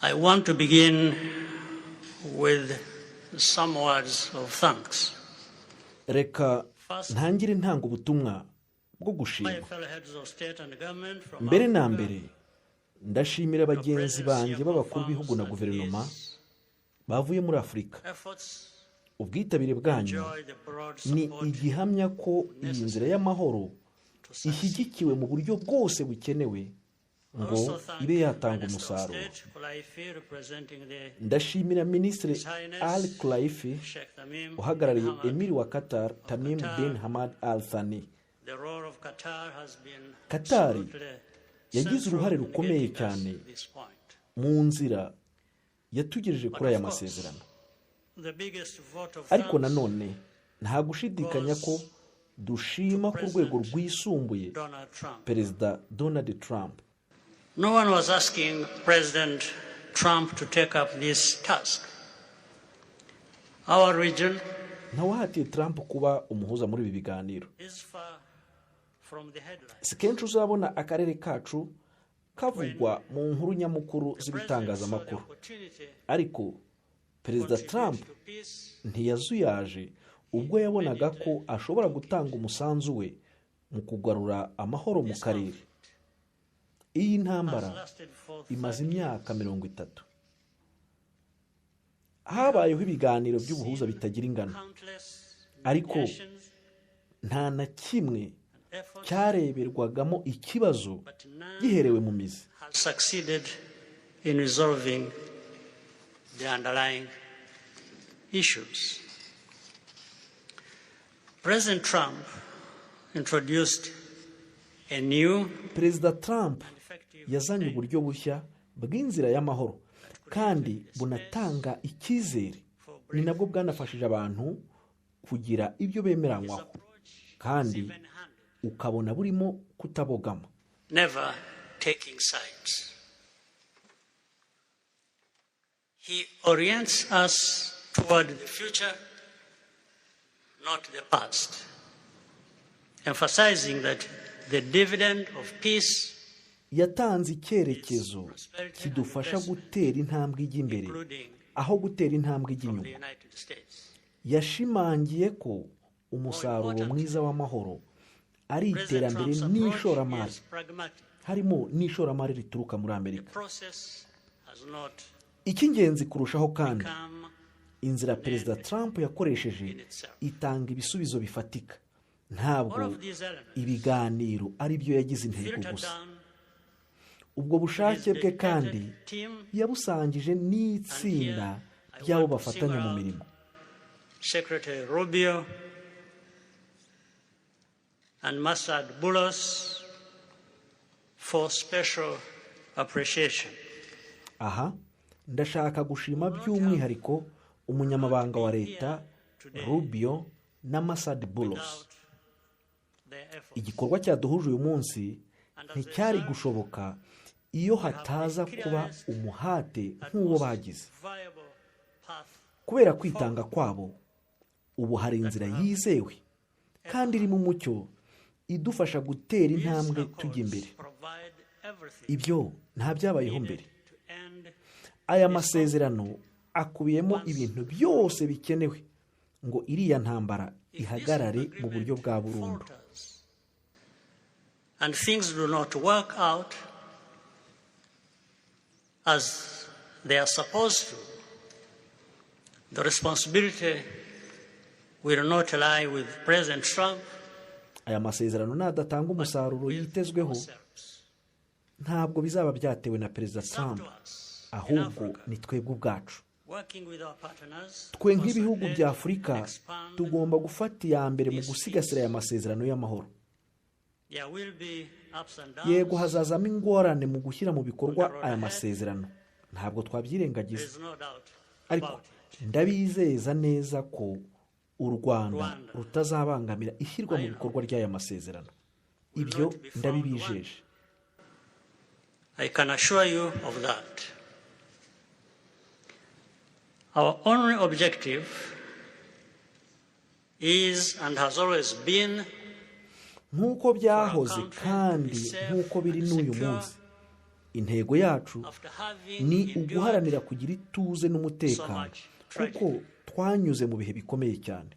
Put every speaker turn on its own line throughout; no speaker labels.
I want to begin with some words of thanks.
Reka ntangire ntanga ubutumwa bwo gushima.
My fellow heads of state and government from
Mbere na
Africa,
mbere, ndashimira bagenzi banjye b'abakuru b'ibihugu na guverinoma bavuye muri Afurika.
efforts
Ubwitabire bwanyu
enjoy the broad
ni
support
igihamya ko iyi nzira y'amahoro ishyigikiwe mu buryo bwose bukenewe ngo ibe yatanga umusaruro. Ndashimira Minisitiri Al Khulaifi uhagarariye Emiri wa Qatar, Tamim bin Hamad Al Thani. Qatar yagize uruhare rukomeye cyane mu nzira yatugejeje kuri aya masezerano. Ariko nanone nta gushidikanya ko dushima ku rwego rwisumbuye Perezida Donald Trump.
No one was asking President Trump to take up this task. Our region
Ntawahatiye Trump kuba umuhuza muri ibi biganiro.
is far from the headlines.
Si kenshi uzabona akarere kacu kavugwa mu nkuru nyamukuru z'ibitangazamakuru, ariko Perezida Trump ntiyazuyaje ubwo yabonaga ko ashobora gutanga umusanzu we mu kugarura amahoro mu karere. Iyi ntambara imaze imyaka 30. Habayeho ibiganiro by'ubuhuza bitagira ingano, ariko nta na kimwe cyareberwagamo ikibazo giherewe mu mizi.
Has succeeded in resolving the underlying issues. President Trump introduced a new
Perezida Trump yazanye uburyo bushya bw'inzira y'amahoro kandi bunatanga icyizere. Ni nabwo bwanafashije abantu kugira ibyo bemeranywaho, kandi ukabona burimo kutabogama.
Never taking sides. He orients us toward the future, not the past, emphasizing that the dividend of peace,
Yatanze icyerekezo kidufasha gutera intambwe ijya imbere
including
aho gutera intambwe ijya
from the
inyuma.
United States.
Yashimangiye ko umusaruro mwiza w'amahoro ari
President
iterambere
Trump's approach
n'ishoramari,
is pragmatic.
harimo n'ishoramari rituruka muri Amerika.
Process has not
Icy'ingenzi kurushaho kandi,
come
inzira Perezida Trump yakoresheje itanga ibisubizo bifatika. Ntabwo
All of these elements
ibiganiro ari byo yagize intego
filtered
gusa.
down
Ubwo bushake bwe kandi yabusangije n'itsinda ry'abo bafatanya mu mirimo.
Secretary Rubio and Massad Boulos for special appreciation.
Aha ndashaka gushima by'umwihariko umunyamabanga wa leta Rubio na Massad Boulos.
Without their efforts,
Igikorwa cyaduhuje uyu munsi nticyari gushoboka iyo hataza kuba umuhate nk'uwo bagize.
Viable path
Kubera kwitanga kwabo, ubu hari inzira yizewe kandi irimo umucyo idufasha gutera intambwe tujya imbere.
Provide everything
Ibyo nta byabayeho mbere.
to end
Aya masezerano akubiyemo ibintu byose bikenewe ngo iriya ntambara ihagarare mu buryo bwa burundu.
Falters and things do not work out as they are supposed to, the responsibility will not lie with President Trump,
Aya masezerano nadatanga umusaruro yitezweho,
ourselves.
ntabwo bizaba byatewe na Perezida Trump,
Up to us in
ahubwo
Africa,
ni twebwe ubwacu.
working with our partners,
Twe nk'ibihugu bya Afurika
expand.
tugomba gufata iya mbere mu gusigasira aya masezerano y'amahoro.
There will be ups and downs.
Yego, hazazamo ingorane mu gushyira mu bikorwa aya masezerano, ntabwo
There
twabyirengagiza,
is no doubt
ariko
about it.
ndabizeza neza ko u Rwanda rutazabangamira ishyirwa mu bikorwa ry'aya masezerano. Ibyo ndabibijeje.
I can assure you of that. Our only objective is and has always been
Nk'uko byahoze kandi nk'uko biri n'uyu munsi, Intego yacu
After having
ni
endured
uguharanira kugira ituze n'umutekano,
so much tragedy.
kuko twanyuze mu bihe bikomeye cyane.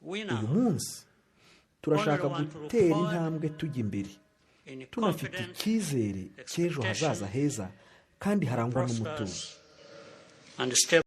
We
Uyu
now,
munsi turashaka
only want to look
gutera
forward
intambwe tujya imbere,
in
tunafite
confident
icyizere cy'ejo hazaza heza kandi harangwa n'umutuzo
prosperous and stable.